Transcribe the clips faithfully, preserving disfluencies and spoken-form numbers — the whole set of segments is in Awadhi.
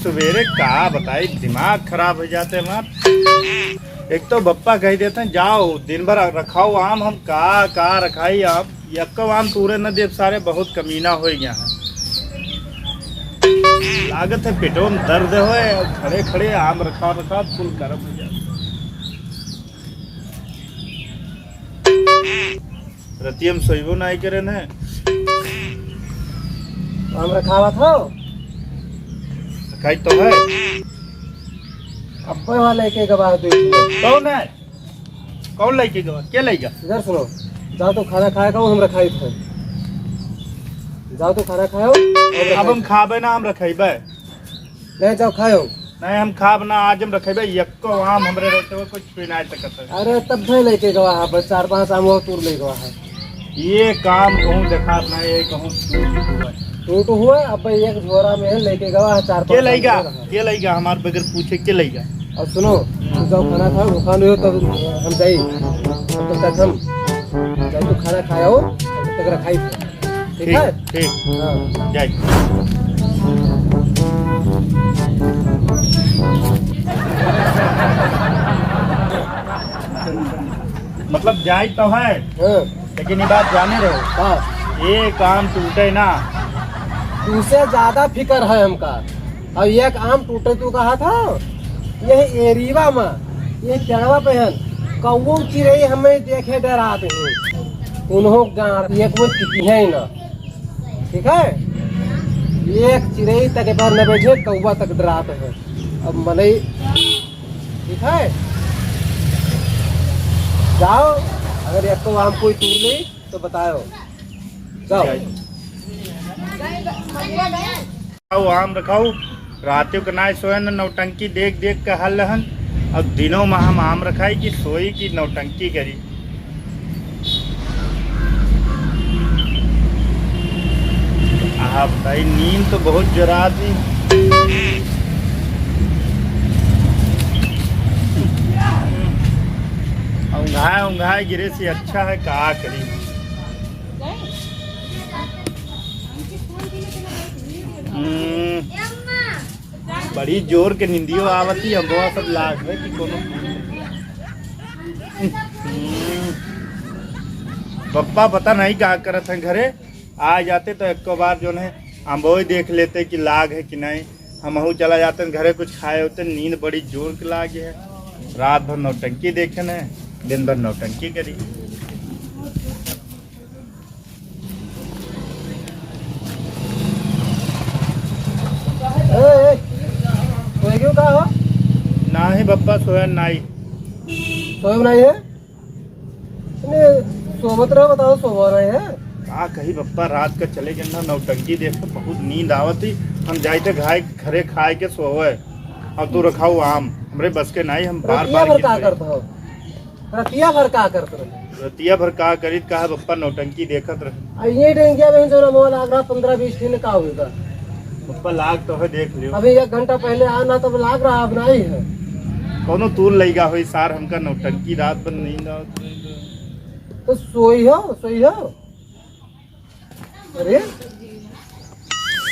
सवेरे का बताई, दिमाग खराब हो जाते हमार। एक तो बप्पा कह देते हैं, "जाओ, दिन भर रखाओ आम।" हम का, का रखाई आम? यक्को आम तूरे न देव सारे, बहुत कमीना हो गया है। लागत है पेटो में दर्द होए, खड़े खड़े आम रखा रखा फुल गरम हो जाए। रतिया में सोइबो नाई करे न। आम रखावत हो? खाई तो है। अब्बे वाले के गवाह दे दिए। कौन है? कौन लइके गवा? के लइका? इधर सुनो, जाओ तो खाना खाए खाओ, हम रखाई थे। जाओ तो खाना खाओ, हम अब रखाई हम थे। खाबे ना, हम रखेबे। नहीं, जाओ खाओ। नहीं, हम खाब ना, आज हम रखेबे। यक्को आम हमरे रहते हुए कुछ भी नहीं सकत है। अरे, तब भी लेके गवा है, बस चार पांच आम वो तूर ले गवा है। ये काम कहूँ देखात ना, ये कहूँ टूट हुआ। टूट हुआ, अब एक झोरा में लेके गवा है चार के पांच लइका? आम तूर है। के लइका? हमार बगैर पूछे के लइका? और सुनो, तू जाओ खाना खाओ, भूखा नहीं हो तब हम जाई। तब तक हम जाओ, तू खाना खाओ, तब तक रखाई। ठीक ठीक, है? ठीक। हाँ। जाई। मतलब जाई तो है, हाँ। लेकिन ये बात जाने रहो। हाँ। ये काम टूटे ना। तुमसे ज्यादा फिकर है हमका। अब एक आम टूटे तू कहा था, यह एरीवा में, ये पेड़वा पे है, कौओ चिरई हमें देखे डरात हैं। उन्हों गाँव एक वो टिकी है ना, ठीक है, एक चिरई तक पर न बैठे, कौआ तक डरात है। अब मनई, ठीक है, जाओ, अगर एक तो आम कोई तूर ले तो बताओ, जाओ। रखाओ, आम रखाओ, रातियों के नाय सोए न, नौटंकी देख देख के हल हन। और दिनों में हम आम रखाई कि सोई कि नौटंकी करी। आप भाई, नींद तो बहुत जरा थी। उंघाए उंघाए गिरे से अच्छा है, का करी। हम्म, बड़ी जोर के निंदियो आवती, हम बहुत सब लाग है कि कोनो। हम्म, पप्पा पता नहीं का करत हैं घरे, आ जाते तो एको बार जो है अम्बोई देख लेते कि लाग है कि नहीं। हमहू चला जाते घरे, कुछ खाए होते। नींद बड़ी जोर के लागे है, रात भर नौटंकी देखे न, दिन भर नौटंकी करी। ए, ए, सोए क्यों का हो? नाही बप्पा, सोया नाही। सोए नाही है? अरे, सोवत रहो, बताओ, सोवा नाही है? का कही बप्पा, रात का चले गए ना, नौटंकी देख के बहुत नींद आवत ही। हम जाए थे घाय, घरे खाए के सोवे, और तू रखाऊ आम, हमरे बस के नाही, हम बार रतिया बार भर का करत हो? रतिया भर का करत रहे? रतिया भर का करीत, कहा बप्पा नौटंकी देखत रहे। आ ये डेंगिया में जो मोबाइल लाग रहा पन्द्रह बीस दिन का होगा। बप्पा लाग तो है, देख लियो। अभी एक घंटा पहले आना तब लाग रहा, अब नाही है। कोनो तूर लइगा होई सार, हमका नौटंकी रात भर नींद आवत रहे। तो सोई हो, सोई हो। अरे?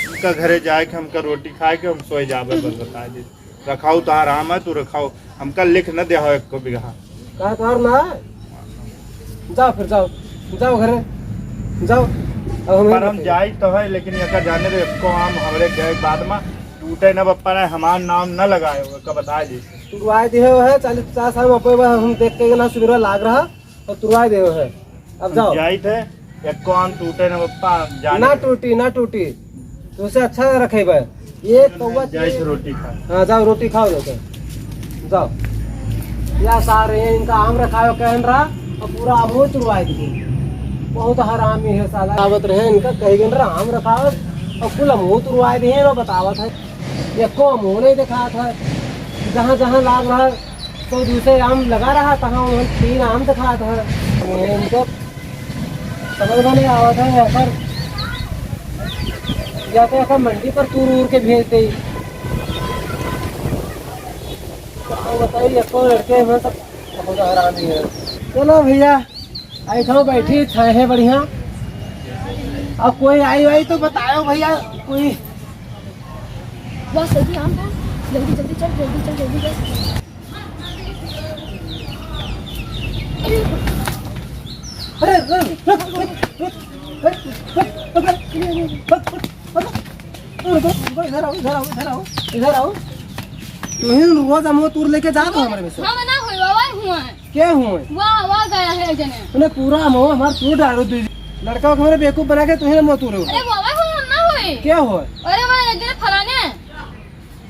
उनका घरे जाए के, हमका रोटी खाए के, हम सोए जाबे, बस बता दे। रखाऊ तो आराम है, तू रखाऊ। हमका लिख न दे हो एक को बिगहा। का तोहर ना है? जाओ फिर, जाओ। जाओ घरे। जाओ। अब हमें पर हम बताइए। जाई तो है, लेकिन एका जाने दे, एको आम हमरे गए बाद में टूटे ना बप्पा, ना हमार नाम ना लगाए हो, का बता दे। तुरवाए दिए हो है, चालीस पचास आम अपने बा, हम देख के ना सुबह लाग रहा। और तुरवाए देवे है। अब जाओ। जाइत है, एको आम टूटे ना बप्पा, जाने ना दे। टूटी, ना टूटी। तुमसे अच्छा रखेबे। ये कौवा जाइत है रोटी खा। हाँ, जाओ रोटी खाओ लेके। जाओ। या सारे इनका आम रखाओ कहन रहा और पूरा आम वो तुरवाए दिए। बहुत हरामी है साला। आवत रहे इनका कही गन रहा आम रखाओ और कुल आम वो तुरवाए दिए ना बतावत है। एको आम वो नहीं दिखात है। जहाँ जहाँ लाग रहा तो दूसरे आम लगा रहा, तहाँ वहाँ तीन आम दिखात है। इनको समझ में नहीं आवत है, या फिर, या तो ऐसा मंडी पर तूर उर के भेज दे। तो बताइए, एको लड़के हैं, सब बहुत हरामी है। चलो भैया, आई खाओ, बैठी, छाए है बढ़िया। अब कोई आई वाई तो बताओ भैया, कोई बस जल्दी आम खा, जल्दी, जल्दी चल, जल्दी चल, जल्दी चल। अरे, अरे, रुक, रुक, रुक, रुक, रुक, रुक, रुक, रुक, रुक, रुक, रुक, रुक, इधर आओ, इधर आओ, इधर आओ, इधर आओ। तुहिन रोज अमवा तूर लेके जात हो हमरे में से। हम ना होई, बाबा हुआ है। के हुए? वाह, वाह गया है जने। तूने पूरा अमवा हमार तूर डालो दू। लड़का को हमरे बेवकूफ बना के तुहिन अमवा तूर हो। अरे बाबा हुआ, हम ना होई। के हुए? अरे वाह, एक जने फलाने।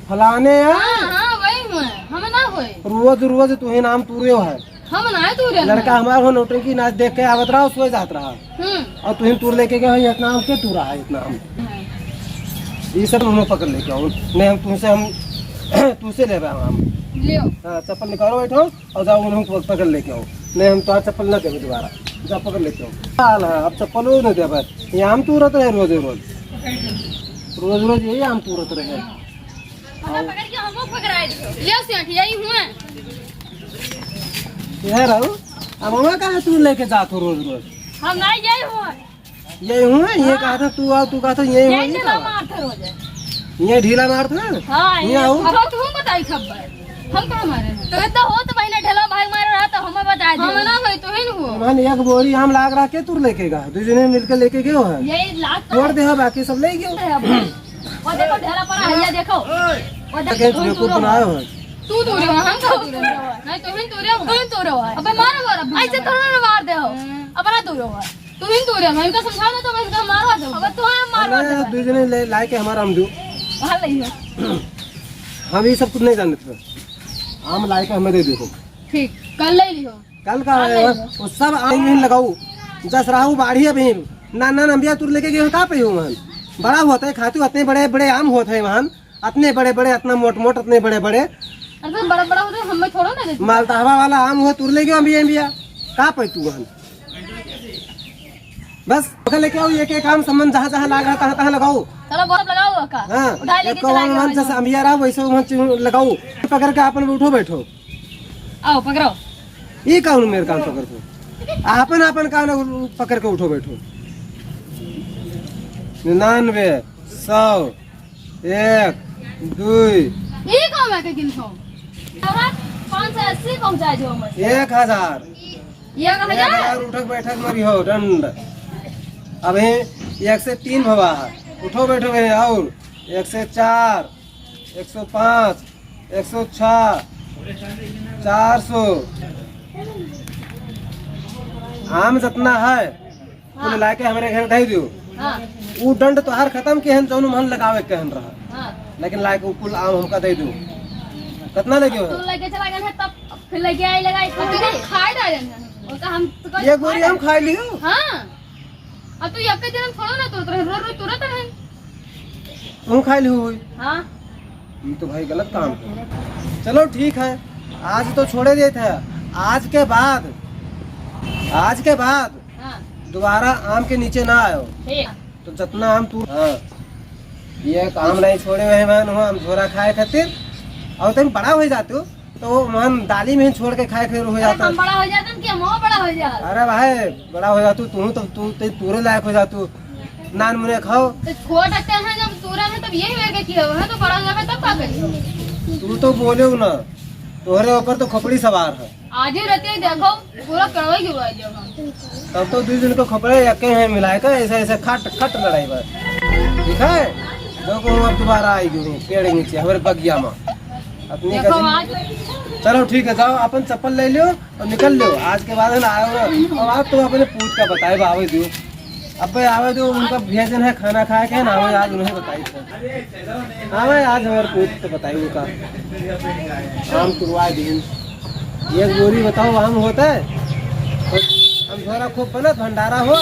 फलाने या? हाँ, हाँ, वही हुए, हम ना होई। रोज, रोज तुहिन आम तूरे हो है। हम ना तूरे हैं। लड़का हमार हो नौटंकी नाच देख के आवत रहा, सोए जात रहा। हम्म। और तुहिन तूर लेके गए हो, इतना आम के तूरा है, इतना आम। हाँ। ये सब हम पकड़ लेके आओ। नहीं, हम तुमसे, हम तुमसे ले रहे हैं आम। लियो। हाँ, चप्पल निकालो, बैठो और जाओ, उन्हें पक-, पकड़ लेके आओ। नहीं, हम तो आज चप्पल ना देवे दोबारा। जाओ, पकड़ लेके आओ। हाल है, अब चप्पल वो नहीं देवे। ये आम तूरत रहे रोज रोज। रोज रोज यही आम तूरत रहे। हमरा पकड़ के हमहू पकड़ाए दियो। ले सेठ, यही हुए। ये रहू, अब अमवा काहे तू लेके जात हो रोज रोज? हम नहीं यही हुए। यही हुए, ये हाँ। कहा था तू आओ, तू कहा था यही हुए, यही ये ढीला कहा? मारत है रोज। ये ढीला मारत है? हाँ, ये ये आओ। अब तुम बताई खबर। हम कहाँ मारे हैं? तो इतना हो तो पहले ढेला भाई मारे रहा तो हमें बता दे। हम ना होई, तुहिन हो। हम एक बोरी आम लाग रहा के तूर लेके गा? दू जने मिलके लेके गयो है। यही लाग तो छोड़ दे, हाँ, बाकी सब ले गयो। है अब। वो देखो, ढेला पड़ा है, ये देखो। वो देखो, अरे, तुम बेवकूफ दूर हो। बनाए हो। तू दूर हो, हम तो दूर हो। नहीं, तुम ही दूर हो। तुम ही दूर हो। अबे मारो, मारो, अबे ऐसे थोड़ा ना मार दे हो। हम्म। अपना दूर हो। तुम ही दूर हो, इनका समझाओ ना, तो मैं इनका मारवा दूँ। अबे तुम्हें मारवा अरे, दूँ। दू जने ले, लाए के हमारा हम दो। वहाँ ले लो। हम ये सब कुछ नहीं जानते थे। हम लाए के हमें दे दो। ठीक, कल ले लियो। कल का कल है? ले लो। वो सब आम ही लगाऊ। जस राहू बाढ़ी अभी। ना, ना, नंबिया तूर लेके गए हो, कहाँ पे हो वहाँ? बड़ा होता है, खातू, इतने बड़े, बड़े आम होते हैं वहाँ। अतने बड़े बड़े, अतना मोट मोट, अतने बड़े बड़े। अरे तो बड़ा बड़ा होता है, हमें थोड़ा ना देते। मालदहवा वाला आम हुआ, तूर ले गयो अम्बिया, अम्बिया। का पाई तू वहन? बस, ओके लेके आओ, एक एक आम समन जहाँ जहाँ लाग रहा, तहाँ तहाँ लगाओ। चलो, बहुत लगाओ का। हाँ, उठा लेके एक चला गया वहन भाई जैसे साहब। अम्बिया रहा, वैसे वहन चुन लगाओ। पकड़ के आपन उठो बैठो। आओ, पकड़ो। ये काउन मेरे कान पकड़ के? आपन, आपन कान पकड़ के उठो बैठो। निन्यानवे, सौ, एक, दुई। ई कम है के गिनथो? तोरा पाँच सौ अस्सी पहुँचा जो हमर। एक हजार। एक हजार? एक हजार उठक बैठक मरी हो, दंड। अबे एक से तीन भवा है। उठो बैठो बे, और एक से चार, एक सौ पाँच, एक सौ छह, चार सौ। आम जितना है, कुल हाँ। लाके हमरे घर धई दियो। हाँ। ऊ दंड तोहार खतम के हन, जौन मन लगावे के हन रहा। हाँ। लेकिन लाके ऊ कुल आम हमका दे दियो। कितना लेके हो? तू लेके चला गया है, तब फिर लेके आई, लगाई, अब तू खाए डाले ना। ओका हम तो ये गोरी हम खाए लियो। हाँ। अब तू एक दिन थोड़ा ना तुरत रहे, रोज रोज तुरत रहे। तू खाए लियो हुई। हाँ। ये तो भाई गलत काम है। चलो ठीक है, आज तो छोड़े देते हैं। आज के बाद, आज के बाद हाँ। दोबारा आम के नीचे ना आयो। ठीक। तो जितना आम तू, हाँ, ये काम नहीं छोड़े हुए हैं, हम झोरा खाए खातिर। और तुम बड़ा हो जाते हो, तो वो मन दाली में छोड़ के खाए फिर हो जाता। हम बड़ा हो जाता कि हम बड़ा हो जाता। अरे भाई, बड़ा हो जातू, तू तो, तू ते तूरे लायक हो जातू। नान मुने खाओ। तो छोट अत्ते हैं, जब तूरा है, तब यही वेर के किया हुआ है, तो बड़ा हो जावे, तब का करी? तू तो बोले हो ना, तोहरे ऊपर तो खोपड़ी सवार है। आज ही रहते देखो, पूरा करवाई के उड़ा दिया हम। तब तो दू दिन को खोपड़े यके हैं मिलाए का, ऐसे, ऐसे खट, खट लड़ाई बा। ठीक है? देखो, अब दोबारा आई गई पेड़ नीचे, हमारे बगिया में। अपनी देखो, कभी आज चलो ठीक है, जाओ, अपन चप्पल ले लो। और निकल लो, आज के बाद है ना, आयो ना। अब आज तुम अपने पूत का बताए, आवे दियो। अब भाई आवे दियो, उनका भेजन है खाना खाए के ना, आवे आज उन्हें बताई थे। आवे आज हमारे पूत तो बताई उनका। आम तुड़वा दिन। ये गोरी बताओ, आम होता है? हम थोड़ा खूब बनत भंडारा हो।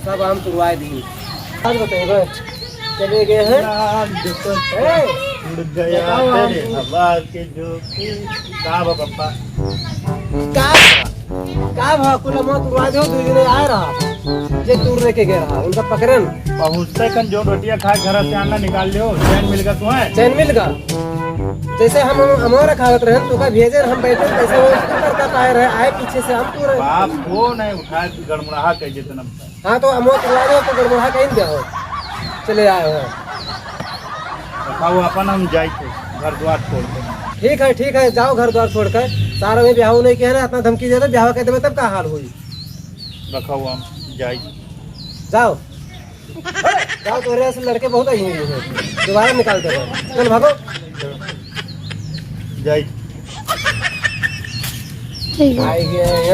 सब आम तुड़वाए दी। आज बताइए, चले गए हैं। राम जैसा ए, उड़ गया बताओ, तेरे आम हवा के झोंके। का बा पप्पा? का बा? का बा? कुल आम तुड़वा दो, दू जने आए रहा, जे तूर लेके गए रहा, उनका पकड़न। पहुँचते कन जो रोटियां खाए, घर से आना निकाल लियो, चैन मिल गया तुम्हें? चैन मिल गया। जैसे हम, हम हमारा खावत रहन, तो का भेजे, हम बैठे, कैसे वो करता पाए रहे, आए पीछे से हम तूर। बाप को नहीं उठाए, गड़मुड़ाहा कह देते ना। हाँ, तो अमवा तुड़वा दो, तो गड़बड़ा कहीं दे हो। चले आए हो। रखाऊ आपन, हम जाइत है घर द्वार छोड़ के। ठीक है, ठीक है, जाओ घर द्वार छोड़ के। सारा में ब्याह नहीं किया ना, इतना धमकी देता, ब्याह कर देबे तब का हाल होई? रखाऊ हम जाइत। जाओ। जाओ, तोरे ऐसे लड़के बहुत आई हैं, दोबारा निकाल देबे। चल भागो। जाइत। ठीक है। आई गए हैं।